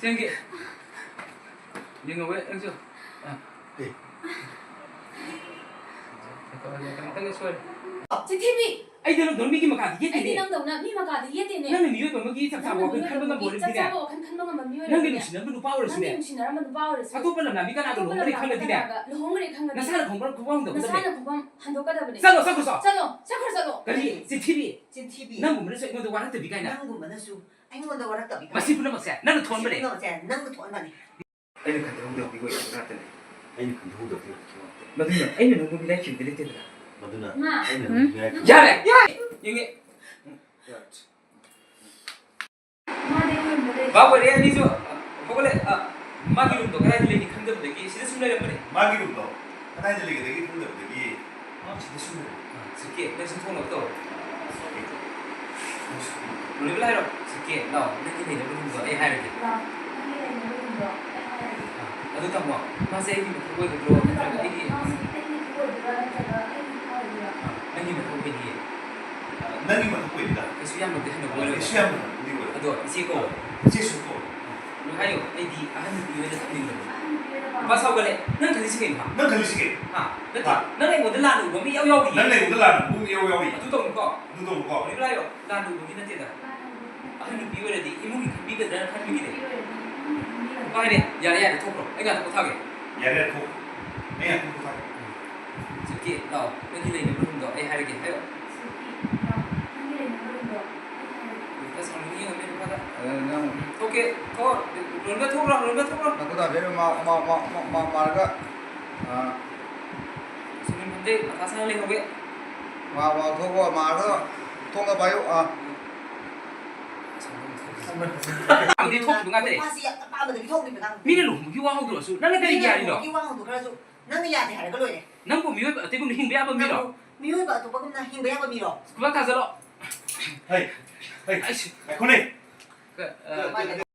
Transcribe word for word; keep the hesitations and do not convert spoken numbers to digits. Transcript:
ꯆꯦꯟꯒꯦ꯫ ꯌꯦꯡꯍꯧꯋꯦ ꯅꯪꯁꯨ꯫ ꯑꯥ꯫ ꯑꯦ꯫ ꯈꯤꯇꯪ ꯁꯣꯏꯔꯦ꯫ ꯆꯤꯟꯊꯤꯕꯤ! ꯑꯩꯗꯤ ꯅꯪ ꯗꯧꯅ ꯃꯤꯒꯤ ꯃꯈꯥꯗ ꯑꯩꯗꯤ ꯌꯦꯠꯇꯦꯅꯦ꯫ ꯅꯪꯗꯧꯅ ꯃꯤ ꯃꯈꯥꯗ ꯌꯦꯠꯇꯦꯅꯦ꯫ ꯅꯪꯅ ꯃꯤꯑꯣꯏꯕ ꯑꯃꯒꯤ ꯆꯞ ꯆꯥꯕ ꯅꯪꯅ ꯋꯥꯈꯜ ꯈꯟꯕ ꯃꯤꯑꯣꯏꯕ ꯉꯝꯕ ꯑꯃꯒꯤ ꯆꯞ ꯑꯣꯏꯔꯝꯗꯤꯅꯦ꯫ ꯆꯥꯕ ꯋꯥꯈꯜ ꯈꯟꯕ ꯉꯝꯕ ꯃꯤꯑꯣꯏ ꯅꯪꯒꯤ ꯑꯣꯏꯔꯝꯗꯤꯅꯦ꯫ ꯅꯨꯡꯁꯤꯅꯔꯝꯕ ꯅꯨꯄꯥ ꯑꯣꯏꯔꯁꯨꯅꯦ꯫ ꯅꯪꯒꯤ ꯅꯨꯡꯁꯤꯅꯔꯝꯕ ꯅꯨꯄꯥ ꯑꯣꯏꯔꯁꯨꯅꯦ꯫ ꯑꯇꯣꯞꯄ ꯂꯝꯂꯥꯟꯕꯤ ꯀꯅꯥꯒ ꯑꯇꯣꯞꯄ ꯂꯨꯍꯣꯡꯈ꯭ꯔꯦ ꯂꯝꯂꯥꯟꯕꯤ ꯈꯪꯉꯗꯤꯅꯦ꯫ ꯀꯅꯥꯒ ꯂꯨꯍꯣꯡꯈ꯭ꯔꯦ ꯈꯪꯉꯗꯤꯅꯦ꯫ ꯅꯁꯥꯅ ꯈꯣꯡꯐꯝ ꯈꯣꯡꯐꯝ ꯍꯟꯗꯣꯛꯀꯗꯕꯅꯦ꯫ ꯅꯁꯥꯅ ꯈꯣꯡꯐꯝ ꯍꯟꯗꯣꯛꯀꯗꯕꯅꯦ꯫ ꯆꯠꯂꯣ, ꯆꯠꯈ꯭ꯔꯣ, ꯆꯠꯂꯣ꯫ ꯆꯠꯂꯣ, ꯆꯠꯈ꯭ꯔꯣ, ꯆꯠꯂꯣ꯫ ꯀꯔꯤ? ꯆꯤꯟꯊꯤꯕꯤ꯫ ꯆꯤꯟꯊꯤꯕꯤ꯫ ꯅꯪꯒꯨꯝꯕꯅꯁꯨ ꯑꯩꯉꯣꯟꯗ ꯋꯥꯔꯛꯇꯕꯤ ꯀꯥꯏꯅ꯫ ꯅꯪꯒꯨꯝꯕꯅꯁꯨ ꯑꯩꯉꯣꯟꯗ ꯋꯥꯔꯛꯇꯕꯤ ꯀꯥꯏꯅ꯫ ꯃꯁꯤ ꯄꯨꯝꯅꯃꯛꯁꯦ ꯅꯪꯅ ꯊꯣꯛꯍꯟꯕꯅꯦ꯫ ꯃꯁꯤ ꯄꯨꯝꯅꯃꯛꯁꯦ ꯅꯪꯅ ꯊꯣꯛꯍꯟꯕꯅꯦ꯫ ꯑꯩꯅ ꯈꯟꯊꯍꯧꯗꯕꯒꯤ ꯑꯣꯏꯕ ꯉꯥꯛꯇꯅꯦ꯫ ꯑꯩꯅ ꯈꯟꯊꯍꯧꯗꯕꯒꯤ ꯑꯣꯏꯕ ꯉꯥꯛꯇꯅꯦ꯫ ꯃꯗꯨꯅ ꯑꯩꯅ ꯅꯪꯕꯨ ꯃꯤꯔꯥꯏ ꯊꯤꯕꯗꯤ ꯂꯩꯇꯦꯗꯅ꯫ ꯃꯗꯨꯅ ꯃꯥ꯫ ꯑꯩꯅ ꯅꯪꯕꯨ ꯃꯤꯔꯥꯏ ꯊꯤꯕꯗꯤ ꯌꯥꯔꯦ! ꯌꯥꯔꯦ! ꯌꯦꯡꯉꯦ꯫ ꯃꯥꯗꯤ ꯑꯩꯈꯣꯏ ꯔꯨꯝꯗ ꯂꯩ꯫ ꯕꯥꯕꯨ ꯑꯣꯏꯔꯦ ꯑꯅꯤꯁꯨ ꯍꯧꯒꯠꯂꯦ꯫ ꯑ, ꯃꯥꯒꯤ ꯔꯨꯝꯗꯣ ꯀꯗꯥꯏꯗ ꯂꯩꯒꯦ ꯈꯪꯗꯕꯗꯒꯤ ꯁꯤꯗ ꯁꯨꯝ ꯂꯩꯔꯝꯕꯅꯦ꯫ ꯃꯥꯒꯤ ꯔꯨꯝꯗꯣ ꯀꯗꯥꯏꯗ ꯂꯩꯒꯗꯒꯦ ꯈꯪꯗꯕꯗꯒꯤ ꯃꯥ ꯁꯤꯗ ꯁꯨꯝ ꯂꯩꯔꯝꯕꯅꯦ꯫ ꯑ, ꯁꯤꯀꯦ, ꯅꯪ ꯁꯨꯝ ꯊꯣꯛꯅꯕ ꯇꯧꯔꯣ꯫ ꯑ, ꯁꯤꯀꯦ꯫ ꯅꯪ ꯁꯨꯝ ꯂꯣꯏꯕ ꯂꯥꯏꯔꯣ? ꯁꯤꯀꯦ, ꯂꯥꯎ, ꯅꯪꯒꯤ ꯂꯩꯅꯕ ꯔꯨꯝꯗꯣ ꯑꯩ ꯍꯥꯏꯔꯒꯦ꯫ ꯂꯥꯎ, ꯅꯪꯒꯤ ꯂꯩꯅꯕ ꯔꯨꯝꯗꯣ ꯑꯩ ꯍꯥꯏꯔꯒꯦ꯫ ꯑ, ꯑꯗꯨ ꯇꯥꯃꯣ, ꯃꯥꯁꯦ ꯑꯩꯒꯤ ꯃꯊꯛ ꯑꯣꯏꯒꯗ꯭ꯔꯣ ꯑꯗꯨ ꯅꯠꯇ꯭ꯔꯒ ꯇꯥꯃꯣ, ꯑꯩꯒꯤ ꯃꯥꯁꯦ ꯑꯩꯒꯤ ꯃꯊꯛ ꯑꯣꯏꯗꯣꯏꯔꯥ ꯅꯠꯇ꯭ꯔꯒ ꯑꯩꯒꯤ ꯃꯈꯥ ꯑꯣꯏꯗꯣꯏꯔꯥ? ꯑ, ꯅꯪꯒꯤ ꯃꯊꯛ ꯑꯣꯏꯅꯤꯌꯦ꯫ ꯅꯪꯒꯤ ꯃꯊꯛ ꯑꯣꯏꯅꯤꯗ꯫ ꯀꯩꯁꯨ ꯌꯥꯝꯅꯗꯤ ꯍꯟꯅ ꯑꯣꯏꯔꯣꯏ꯫ ꯀꯩꯁꯨ ꯌꯥꯝꯅ ꯍꯟꯅꯗꯤ ꯑꯣꯏꯔꯣꯏ꯫ ꯑꯗꯣ ꯏꯆꯦ ꯀꯧ꯫ ꯏꯆꯦ ꯁꯨꯝ ꯀꯧ꯫ ꯑꯗꯨ ꯍꯥꯏꯌꯣ, ꯑꯩꯗꯤ ꯑꯍꯟ ꯅꯨꯄꯤ ꯑꯣꯏꯅ ꯊꯝꯅꯤꯡꯕꯅꯦ꯫ ꯑꯍꯟ ꯅꯨꯄꯤ ꯑꯣꯏꯅ ꯄꯥꯝꯃꯦ꯫ ꯅꯨꯄꯥ ꯁꯥꯎꯒꯠꯂꯦ꯫ ꯅꯪ ꯈꯜꯂꯤꯁꯤ ꯀꯩꯅꯣ, ꯍꯥ? ꯅꯪ ꯈꯜꯂꯤꯁꯤ ꯀꯩꯅꯣ? ꯍꯥ? ꯅꯠꯇꯦ, ꯍꯥ? ꯅꯪ ꯑꯩꯉꯣꯟꯗ ꯂꯥꯟꯅ ꯎꯕ ꯑꯃ ꯏꯌꯥꯎ ꯌꯥꯎꯔꯤꯌꯦ꯫ ꯅꯪ ꯑꯩꯉꯣꯟꯗ ꯂꯥꯟꯅ ꯎꯕ ꯑꯃ ꯏꯌꯥꯎ ꯌꯥꯎꯔꯤ꯫ ꯑꯗꯨ ꯇꯧꯅꯨꯀꯣ꯫ ꯑꯗꯨ ꯇꯧꯅꯨꯀꯣ꯫ ꯑꯗꯨ ꯍꯥꯏꯌꯣ, ꯂꯥꯟꯅ ꯎꯕꯒꯤ ꯅꯠꯇꯦꯗ꯫ ꯂꯥꯟꯅ ꯎꯕꯒꯤ ꯅꯠꯇꯦ꯫ ꯑꯍꯟ ꯅꯨꯄꯤ ꯑꯣꯏꯔꯗꯤ ꯏꯃꯨꯡꯒꯤ ꯈꯟꯕꯤꯒꯗ꯭ꯔꯅ ꯈꯟꯕꯒꯤꯅꯦ꯫ ꯅꯨꯄꯤ ꯑꯣꯏꯔꯗꯤ ꯏꯃꯨꯡꯒꯤ ꯈꯟꯕꯤꯒꯗ꯭ꯔꯥ? ꯅꯨꯄꯥ ꯍꯥꯏꯔꯦ, ꯌꯥꯔꯦ, ꯌꯥꯔꯦ, ꯊꯣꯛꯈ꯭ꯔꯣ꯫ ꯑꯩ ꯉꯥꯛꯇ ꯄꯣꯊꯥꯒꯦ꯫ ꯌꯥꯔꯦ, ꯊꯣꯛꯈ꯭ꯔꯣ꯫ ꯑꯩ ꯉꯥꯛꯇ ꯄꯣꯊꯥꯒꯦ꯫ ꯁꯤꯜꯀꯤ, ꯂꯥꯛꯑꯣ꯫ ꯅꯪꯒꯤ ꯂꯩꯅꯕ ꯔꯨꯝꯗꯣ ꯑꯩ ꯍꯥꯏꯔꯒꯦ꯫ ꯍꯥꯏꯔꯣ꯫ ꯁꯤꯜꯀꯤ, ꯂꯥꯛꯑꯣ꯫ ꯅꯪꯒꯤ ꯂꯩꯅꯕ ꯔꯨꯝꯗꯣ ꯑꯩ ꯍꯥꯏꯔꯒꯦ꯫ ꯑꯁ, ꯑꯃꯨꯛ ꯌꯦꯡꯉꯝꯃꯦ ꯅꯨꯄꯥꯗ꯫ ꯑꯦ, ꯅꯪ ꯊꯣꯛꯀꯦ, ꯊꯣꯛ-, ꯔꯣꯟꯒ ꯊꯣꯛꯈ꯭ꯔꯣ, ꯔꯣꯟꯒ ꯊꯣꯛꯈ꯭ꯔꯣ꯫ ꯅꯈꯨꯠ ꯍꯥꯝꯕꯤꯔꯣ, ꯃꯥ-, ꯃꯥ-, ꯃꯥ-, ꯃꯥ-, ꯃꯥꯔꯒ, ꯑ, ꯁꯨꯃꯤꯟ ꯐꯝꯗꯦ, ꯃꯊꯥ ꯁꯥꯅ ꯂꯩꯍꯧꯋꯦ꯫ ꯃꯥ-, ꯃꯥ-, ꯊꯣꯛꯈꯣ, ꯃꯥꯔꯒ ꯊꯣꯡꯒ ꯄꯥꯏꯌꯨ, ꯑ꯫ ꯊꯣꯛꯈꯤꯕ ꯉꯥꯛꯇꯅꯦ꯫ ꯅꯨꯄꯥꯁꯤ ꯌꯥꯝꯅ ꯄꯥꯝꯕꯗꯒꯤ ꯊꯣꯛꯈꯤꯕ ꯉꯥꯛꯇꯅꯤ꯫ ꯃꯤꯅ ꯂꯨꯍꯣꯡꯕꯒꯤ ꯋꯥ ꯍꯧꯗ꯭ꯔꯁꯨ, ꯅꯪꯅ ꯀꯔꯤꯒꯤ ꯃꯤꯅ ꯌꯥꯔꯤꯅꯣ? ꯂꯨꯍꯣꯡꯕꯒꯤ ꯋꯥ ꯍꯧꯗꯣꯛꯈ꯭ꯔꯁꯨ ꯅꯪꯅ ꯌꯥꯗꯦ ꯍꯥꯏꯔꯒ ꯂꯣꯏꯔꯦ꯫ ꯅꯪꯕꯨ ꯃꯤꯑꯣꯏꯕ ꯑꯇꯩꯒꯨꯝꯅ ꯍꯤꯡꯕ ꯌꯥꯕ ꯃꯤꯔꯣ? ꯅꯪꯕꯨ ꯃꯤꯑꯣꯏꯕ ꯑꯇꯣꯞꯄꯒꯨꯝꯅ ꯍꯤꯡꯕ ꯌꯥꯕ ꯃꯤꯔꯣ? ꯁ꯭ꯀꯨꯜ ꯕꯦꯛ ꯊꯥꯖꯜꯂꯣ꯫ ꯍꯩ, ꯍꯩ, ꯑꯩꯁ꯫ ꯉꯥꯏꯈꯣꯅꯦ꯫ ꯀ-, ꯑ,